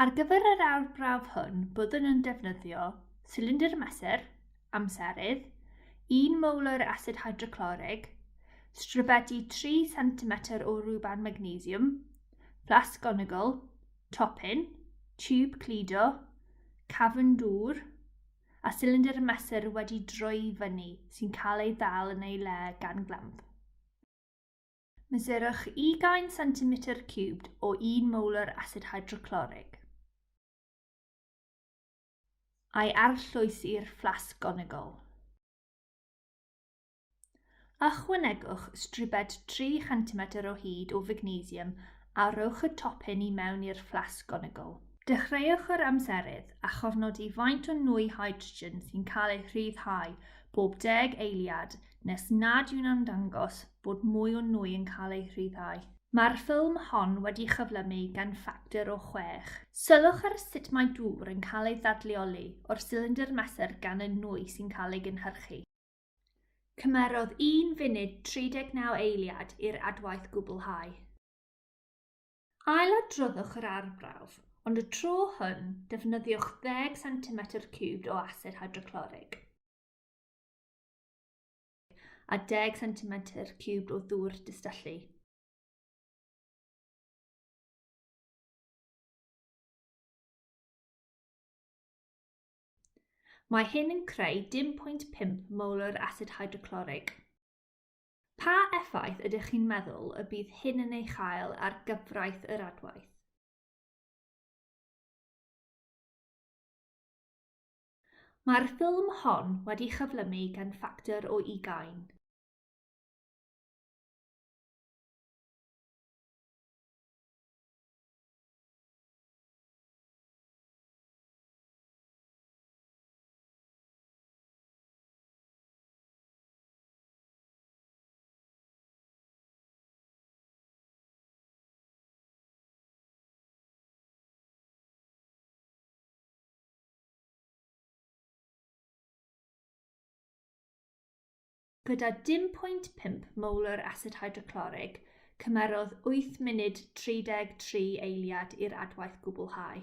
Ar gyfer yr arbrawf hwn, byddwn yn defnyddio silindr mesur, amserydd, 1 molar asid hydroclorig, stribedi 3 cm o rwban magnesiwm, fflasg gonigol, topyn, tiwb cludo, cafn dŵr, a silindr mesur wedi droi i fyny sy'n cael ei ddal yn ei le gan glamp. Mesurwch ugain centimetr ciwbd o un molar asid hydroclorig. A'i arllwys i'r fflasg gonigol. Ychwanegwch stribed 3 chentimetr o hyd o fagnesiwm a rhowch y topyn i mewn i'r fflasg gonigol. Dechreuwch yr amserydd a chofnodi faint o nwy hydrogen sy'n cael ei rhyddhau bob deg eiliad nes nad yw'n ymddangos bod mwy o nwy yn cael ei rhyddhau. Mae'r ffilm hon wedi chyflymu gan ffactor o chwech. Sylwch ar sut mae dŵr yn cael ei ddadleoli o'r silindr mesur gan y nwy sy'n cael ei gynhyrchu. Cymerodd un funud 39 eiliad i'r adwaith gwblhau. Ailadroddwch yr arbrawf, ond y tro hwn defnyddiwch ddeg centimetr ciwbd o asid hydroclorig. a deg centimetr ciwbd o ddŵr distyllu. Mae hyn yn creu dim pwynt pump molar asid hydroclorig. Pa effaith ydych chi'n meddwl y bydd hyn yn ei chael ar gyfraith yr adwaith? Mae'r ffilm hon wedi chyflymu gan ffactor o ugain. Gyda dim pwynt pump molar asid hydroclorig, cymerodd 8 munud 33 eiliad i'r adwaith gwblhau.